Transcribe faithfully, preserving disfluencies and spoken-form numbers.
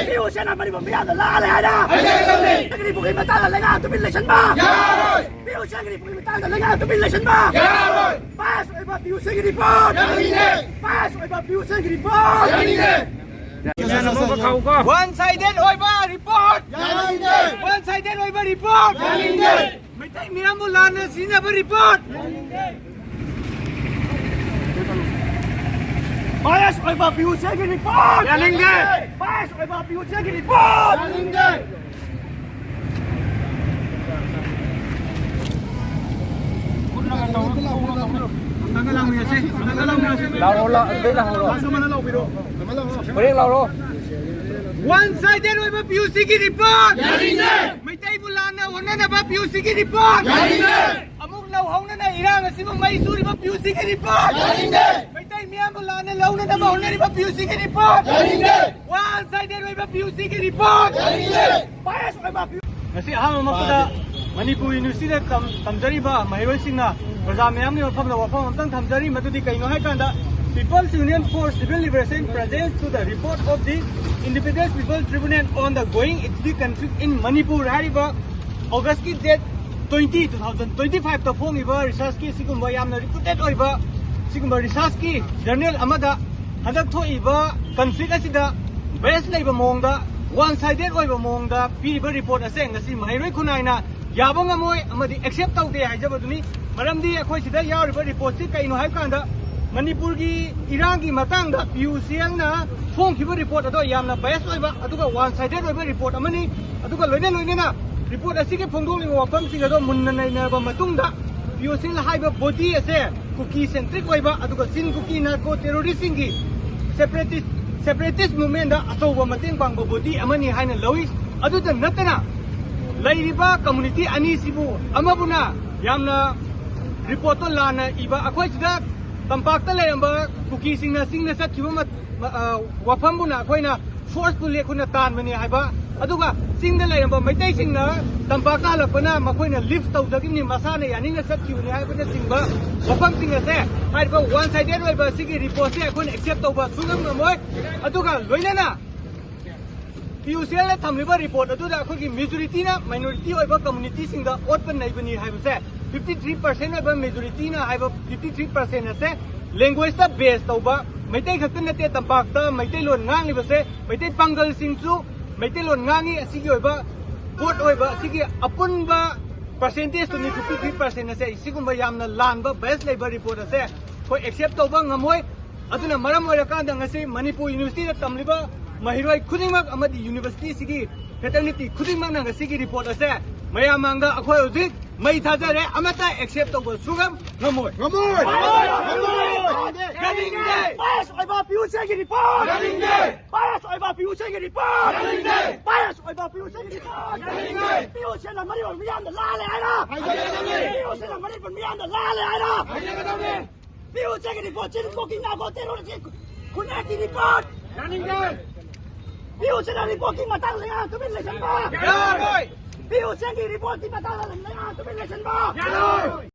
ꯄꯤ ꯑꯣ ꯁꯤꯅ ꯃꯅꯤꯄꯨꯔ ꯃꯤꯌꯥꯝꯗ ꯂꯥꯜꯂꯦ ꯍꯥꯏꯅ ꯁꯪꯒꯤꯔꯤ ꯄꯨꯈ꯭ꯔꯤ ꯃꯇꯥꯡꯗ ꯂꯩꯉꯥꯛ ꯇꯨꯃꯤꯟ ꯂꯩꯁꯟꯕ꯫ ꯄꯤ ꯑꯣ ꯁꯤꯒꯤ ꯄꯨꯈ꯭ꯔꯤ ꯃꯇꯥꯡꯗ ꯂꯩꯉꯥꯛ ꯇꯨꯃꯤꯟ ꯂꯩꯁꯟꯕ꯫ ꯕꯥꯏꯁ ꯑꯣꯏꯕ ꯄꯤ ꯑꯣ ꯁꯤꯒꯤ ꯔꯤꯄꯣꯔꯠ꯫ ꯕꯥꯏꯁ ꯑꯣꯏꯕ ꯄꯤ ꯑꯣ ꯁꯤꯒꯤ ꯔꯤꯄꯣꯔꯠ꯫ ꯋꯥꯟ ꯁꯥꯏꯗꯦꯠ ꯑꯣꯏꯕ ꯔꯤꯄꯣꯔꯠ꯫ ꯋꯥꯟ ꯁꯥꯏꯗꯦꯠ ꯑꯣꯏꯕ ꯔꯤꯄꯣꯔꯠ꯫ ꯃꯩꯇꯩ ꯃꯤꯌꯥꯝꯕꯨ ꯂꯥꯟꯅ ꯁꯤꯖꯤꯟꯅꯕ ꯔꯤꯄꯣꯔꯠ꯫ ꯕꯥꯏꯁ ꯑꯣꯏꯕ ꯄꯤ ꯑꯣ ꯁꯤꯒꯤ ꯔꯤꯄꯣꯔꯠ꯫ ꯌꯥꯅꯤꯡꯗꯦ꯫ ꯕꯥꯏꯁ ꯑꯣꯏꯕ ꯄꯤ ꯑꯣ ꯁꯤꯒꯤ ꯔꯤꯄꯣꯔꯠ꯫ ꯌꯥꯅꯤꯡꯗꯦ꯫ ꯂꯥꯎꯔꯣ, ꯂꯥꯎ-, ꯑꯗꯨꯗꯩ ꯂꯥꯎꯔꯣ꯫ ꯍꯣꯔꯦꯟ ꯂꯥꯎꯔꯣ꯫ ꯋꯥꯟ ꯁꯥꯏꯗꯦꯠ ꯑꯣꯏꯕ ꯄꯤ ꯑꯣ ꯁꯤꯒꯤ ꯔꯤꯄꯣꯔꯠ꯫ ꯃꯩꯇꯩꯕꯨ ꯂꯥꯟꯅ ꯑꯣꯟꯅꯅꯕ ꯄꯤ ꯑꯣ ꯁꯤꯒꯤ ꯔꯤꯄꯣꯔꯠ꯫ ꯑꯃꯨꯛ ꯂꯧꯍꯧꯅꯅ ꯏꯔꯥꯡ ꯑꯁꯤꯕꯨ ꯃꯩ ꯆꯨꯔꯤꯕ ꯄꯤ ꯑꯣ ꯁꯤꯒꯤ ꯔꯤꯄꯣꯔꯠ꯫ ꯃꯩꯇꯩ ꯃꯤꯌꯥꯝꯕꯨ ꯂꯥꯟꯅ ꯂꯧꯅꯅꯕ ꯍꯣꯠꯅꯔꯤꯕ ꯄꯤ ꯑꯣ ꯁꯤꯒꯤ ꯔꯤꯄꯣꯔꯠ꯫ ꯋꯥꯟ ꯁꯥꯏꯗꯦꯠ ꯑꯣꯏꯕ ꯄꯤ ꯑꯣ ꯁꯤꯒꯤ ꯔꯤꯄꯣꯔꯠ꯫ ꯕꯥꯏꯁ ꯑꯣꯏꯕ ꯄꯤ ꯑꯣ ꯁꯤ ꯉꯁꯤ ꯑꯍꯥꯟꯕꯃꯛꯇꯗ ꯃꯅꯤꯄꯨꯔ ꯌꯨꯅꯤꯚꯔꯁꯤꯇꯤꯗ ꯇꯝ-, ꯇꯝꯖꯔꯤꯕ ꯃꯍꯩꯔꯣꯏꯁꯤꯡꯅ ꯄ꯭ꯔꯖꯥ ꯃꯌꯥꯝꯒꯤ ꯃꯐꯝꯗ ꯋꯥꯐꯝ ꯑꯃꯇꯪ ꯊꯝꯖꯔꯤ, ꯃꯗꯨꯗꯤ ꯀꯩꯅꯣ ꯍꯥꯏꯀꯥꯟꯗ, People's Union for Civil Liberation presents to the report of the Independent People Tribunal on the going exit conflict in Manipur ꯍꯥꯏꯔꯤꯕ ꯑꯣꯒꯁꯀꯤ date twenty, two thousand twenty ꯐꯥꯏꯚꯇ ꯐꯣꯡꯉꯤꯕ ꯔꯤꯁꯔꯁꯀꯤ ꯁꯤꯒꯨꯝꯕ ꯌꯥꯝꯅ ꯔꯤꯄ꯭ꯌꯨꯇꯦꯠ ꯑꯣꯏꯕ ꯁꯤꯒꯨꯝꯕ ꯔꯤꯁꯔꯁꯀꯤ ꯖꯔꯅꯦꯜ ꯑꯃꯗ ꯍꯟꯗꯛ ꯊꯣꯛꯏꯕ ꯀꯟꯐ꯭ꯂꯤꯛ ꯑꯁꯤꯗ ꯕꯦꯁ ꯂꯩꯕ ꯃꯑꯣꯡꯗ, ꯋꯥꯟ ꯁꯥꯏꯗꯦꯠ ꯑꯣꯏꯕ ꯃꯑꯣꯡꯗ ꯄꯤꯔꯤꯕ ꯔꯤꯄꯣꯔꯠ ꯑꯁꯦ ꯉꯁꯤ ꯃꯍꯩꯔꯣꯏ ꯈꯨꯟꯅꯥꯏꯅ ꯌꯥꯕ ꯉꯝꯃꯣꯏ ꯑꯃꯗꯤ ꯑꯦꯛꯁꯦꯞ ꯇꯧꯗꯦ ꯍꯥꯏꯖꯕꯗꯨꯅꯤ꯫ ꯃꯔꯝꯗꯤ ꯑꯩꯈꯣꯏ ꯁꯤꯗ ꯌꯥꯎꯔꯤꯕ ꯔꯤꯄꯣꯔꯠꯁꯤ ꯀꯩꯅꯣ ꯍꯥꯏꯕ ꯀꯥꯟꯗ, ꯃꯅꯤꯄꯨꯔꯒꯤ ꯏꯔꯥꯡꯒꯤ ꯃꯇꯥꯡꯗ ꯄꯤ ꯌꯨ ꯁꯤ ꯑꯦꯜꯅ ꯐꯣꯡꯈꯤꯕ ꯔꯤꯄꯣꯔꯠ ꯑꯗꯣ ꯌꯥꯝꯅ ꯕꯥꯏꯁ ꯑꯣꯏꯕ ꯑꯗꯨꯒ ꯋꯥꯟ ꯁꯥꯏꯗꯦꯠ ꯑꯣꯏꯕ ꯔꯤꯄꯣꯔꯠ ꯑꯃꯅꯤ꯫ ꯑꯗꯨꯒ ꯂꯣꯏꯅ ꯂꯣꯏꯅꯅ ꯔꯤꯄꯣꯔꯠ ꯑꯁꯤꯒꯤ ꯐꯣꯡꯗꯣꯛꯂꯤꯕ ꯋꯥꯐꯝꯁꯤꯡ ꯑꯗꯣ ꯃꯨꯟꯅ ꯅꯩꯅꯔꯕ ꯃꯇꯨꯡꯗ, ꯄꯤ ꯌꯨ ꯁꯤ ꯑꯦꯜ ꯍꯥꯏꯕ ꯕꯣꯗꯤ ꯑꯁꯦ ꯀꯨꯀꯤ ꯁꯦꯟꯇ꯭ꯔꯤꯛ ꯑꯣꯏꯕ ꯑꯗꯨꯒ ꯆꯤꯟ ꯀꯨꯀꯤ ꯅꯥꯔꯀꯣ ꯇꯦꯔꯣꯔꯤꯁꯁꯤꯡꯒꯤ ꯁꯦꯄꯔꯦꯇꯤꯁ, ꯁꯦꯄꯔꯦꯇꯤꯁ ꯃꯨꯚꯃꯦꯟꯗ ꯑꯆꯧꯕ ꯃꯇꯦꯡ ꯄꯥꯡꯕ ꯕꯣꯗꯤ ꯑꯃꯅꯤ ꯍꯥꯏꯅ ꯂꯧꯏ꯫ ꯑꯗꯨꯇ ꯅꯠꯇꯅ ꯂꯩꯔꯤꯕ ꯀꯝꯃꯨꯅꯤꯇꯤ ꯑꯅꯤꯁꯤꯕꯨ ꯑꯃꯕꯨꯅ ꯌꯥꯝꯅ ꯔꯤꯄꯣꯔꯠꯇꯣ ꯂꯥꯟꯅ ꯏꯕ, ꯑꯩꯈꯣꯏ ꯁꯤꯗ ꯇꯝꯄꯥꯛꯇ ꯂꯩꯔꯝꯕ ꯀꯨꯀꯤꯁꯤꯡꯅ ꯆꯤꯡꯗ ꯆꯠꯈꯤꯕ ꯃꯠ-, ꯃ-, ꯑ, ꯋꯥꯐꯝꯕꯨꯅ ꯑꯩꯈꯣꯏꯅ ꯐꯣꯔꯁꯐꯨꯜꯂꯤ ꯑꯩꯈꯣꯏꯅ ꯇꯥꯟꯕꯅꯤ ꯍꯥꯏꯕ, ꯑꯗꯨꯒ ꯆꯤꯡꯗ ꯂꯩꯔꯝꯕ ꯃꯩꯇꯩꯁꯤꯡꯅ ꯇꯝꯄꯥꯛꯇ ꯍꯜꯂꯛꯄꯅ ꯃꯈꯣꯏꯅ ꯂꯤꯐ ꯇꯧꯖꯈꯤꯕꯅꯤ, ꯃꯁꯥꯅ ꯌꯥꯅꯤꯡꯅ ꯆꯠꯈꯤꯕꯅꯤ ꯍꯥꯏꯕꯅꯆꯤꯡꯕ ꯋꯥꯐꯝꯁꯤꯡ ꯑꯁꯦ ꯍꯥꯏꯔꯤꯕ ꯋꯥꯟ ꯁꯥꯏꯗꯦꯠ ꯑꯣꯏꯕ ꯑꯁꯤꯒꯤ ꯔꯤꯄꯣꯔꯠꯁꯦ ꯑꯩꯈꯣꯏꯅ ꯑꯦꯛꯁꯦꯞ ꯇꯧꯕ ꯁꯨꯡꯉꯝ ꯉꯝꯃꯣꯏ꯫ ꯑꯗꯨꯒ ꯂꯣꯏꯅꯅ ꯄꯤ ꯌꯨ ꯁꯤ ꯑꯦꯜꯅ ꯊꯝꯂꯤꯕ ꯔꯤꯄꯣꯔꯠ ꯑꯗꯨꯗ ꯑꯩꯈꯣꯏꯒꯤ ꯃꯦꯖꯣꯔꯤꯇꯤꯅ ꯃꯥꯏꯅꯣꯔꯤꯇꯤ ꯑꯣꯏꯕ ꯀꯝꯃꯨꯅꯤꯇꯤꯁꯤꯡꯗ ꯑꯣꯠꯄ ꯅꯩꯕꯅꯤ ꯍꯥꯏꯕꯁꯦ, ꯐꯤꯐꯇꯤ ꯊ꯭ꯔꯤ ꯄꯥꯔꯁꯦꯟ ꯑꯣꯏꯕ ꯃꯦꯖꯣꯔꯤꯇꯤꯅ ꯍꯥꯏꯕ ꯐꯤꯐꯇꯤ ꯊ꯭ꯔꯤ ꯄꯥꯔꯁꯦꯟ ꯑꯁꯦ ꯂꯦꯡꯒ꯭ꯋꯦꯖꯇ ꯕꯦꯁ ꯇꯧꯕ, ꯃꯩꯇꯩ ꯈꯛꯇ ꯅꯠꯇꯦ, ꯇꯝꯄꯥꯛꯇ ꯃꯩꯇꯩꯂꯣꯟ ꯉꯥꯡꯂꯤꯕꯁꯦ, ꯃꯩꯇꯩ ꯄꯥꯡꯒꯜꯁꯤꯡꯁꯨ ꯃꯩꯇꯩꯂꯣꯟ ꯉꯥꯡꯉꯤ꯫ ꯑꯁꯤꯒꯤ ꯑꯣꯏꯕ ꯄꯣꯠ ꯑꯣꯏꯕ ꯑꯁꯤꯒꯤ ꯑꯄꯨꯟꯕ ꯄꯥꯔꯁꯦꯟꯇꯦꯖꯇꯨꯅꯤ, ꯐꯤꯐꯇꯤ ꯊ꯭ꯔꯤ ꯄꯥꯔꯁꯦꯟ ꯑꯁꯦ꯫ ꯁꯤꯒꯨꯝꯕ ꯌꯥꯝꯅ ꯂꯥꯟꯕ, ꯕꯥꯏꯁ ꯂꯩꯕ ꯔꯤꯄꯣꯔꯠ ꯑꯁꯦ ꯑꯩꯈꯣꯏ ꯑꯦꯛꯁꯦꯞ ꯇꯧꯕ ꯉꯝꯃꯣꯏ꯫ ꯑꯗꯨꯅ ꯃꯔꯝ ꯑꯣꯏꯔꯀꯥꯟꯗ ꯉꯁꯤ ꯃꯅꯤꯄꯨꯔ ꯌꯨꯅꯤꯚꯔꯁꯤꯇꯤꯗ ꯇꯝꯂꯤꯕ ꯃꯍꯩꯔꯣꯏ ꯈꯨꯗꯤꯡꯃꯛ ꯑꯃꯗꯤ ꯌꯨꯅꯤꯚꯔꯁꯤꯇꯤꯁꯤꯒꯤ ꯐꯦꯇꯔꯅꯤꯇꯤ ꯈꯨꯗꯤꯡꯃꯛꯅ ꯉꯁꯤꯒꯤ ꯔꯤꯄꯣꯔꯠ ꯑꯁꯦ ꯃꯌꯥꯝ ꯃꯥꯡꯗ ꯑꯩꯈꯣꯏ ꯍꯧꯖꯤꯛ ꯃꯩ ꯊꯥꯖꯔꯦ, ꯑꯃꯠꯇ ꯑꯦꯛꯁꯦꯞ ꯇꯧꯕ ꯁꯨꯡꯉꯝ ꯉꯝꯃꯣꯏ꯫ ꯉꯝꯃꯣꯏ! ꯌꯥꯅꯤꯡꯗꯦ! ꯕꯥꯏꯁ ꯑꯣꯏꯕ ꯄꯤ ꯌꯨ ꯁꯤꯒꯤ ꯔꯤꯄꯣꯔꯠ! ꯌꯥꯅꯤꯡꯗꯦ! ꯕꯥꯏꯁ ꯑꯣꯏꯕ ꯄꯤ ꯌꯨ ꯁꯤꯒꯤ ꯔꯤꯄꯣꯔꯠ! ꯌꯥꯅꯤꯡꯗꯦ! ꯕꯥꯏꯁ ꯑꯣꯏꯕ ꯄꯤ ꯌꯨ ꯁꯤꯒꯤ ꯔꯤꯄꯣꯔꯠ! ꯌꯥꯅꯤꯡꯗꯦ! ꯄꯤ ꯌꯨ ꯁꯤꯅ ꯃꯔꯤ ꯑꯣꯏꯕ ꯃꯤꯌꯥꯝꯗ ꯂꯥꯜꯂꯦ ꯍꯥꯏꯔ! ꯍꯥꯏꯖꯒꯗꯕꯅꯤ! ꯄꯤ ꯌꯨ ꯁꯤꯅ ꯃꯔꯤ ꯑꯣꯏꯕ ꯃꯤꯌꯥꯝꯗ ꯂꯥꯜꯂꯦ ꯍꯥꯏꯔ! ꯍꯥꯏꯖꯒꯗꯕꯅꯤ! ꯄꯤ ꯌꯨ ꯁꯤꯒꯤ ꯔꯤꯄꯣꯔꯠ, ꯁꯤ ꯔꯤꯄꯣꯔꯠꯀꯤ ꯉꯥꯛꯄ ꯇꯦꯔꯣꯔꯤꯁꯀꯤ ꯈꯨꯟꯅꯥꯏꯒꯤ ꯔꯤꯄꯣꯔꯠ! ꯌꯥꯅꯤꯡꯗꯦ! ꯄꯤ ꯌꯨ ꯁꯤꯅ ꯔꯤꯄꯣꯔꯠꯀꯤ ꯃꯇꯥꯡꯗ ꯉꯥꯏꯍꯥꯛ ꯇꯨꯃꯤꯟ ꯂꯩꯁꯟꯕ! ꯌꯥꯔꯣꯏ! ꯄꯤ ꯌꯨ ꯁꯤꯒꯤ ꯔꯤꯄꯣꯔꯠꯀꯤ ꯃꯇꯥꯡꯗ ꯉꯥꯏꯍꯥꯛ ꯇꯨꯃꯤꯟ ꯂꯩꯁꯟꯕ! ꯌꯥꯔꯣꯏ!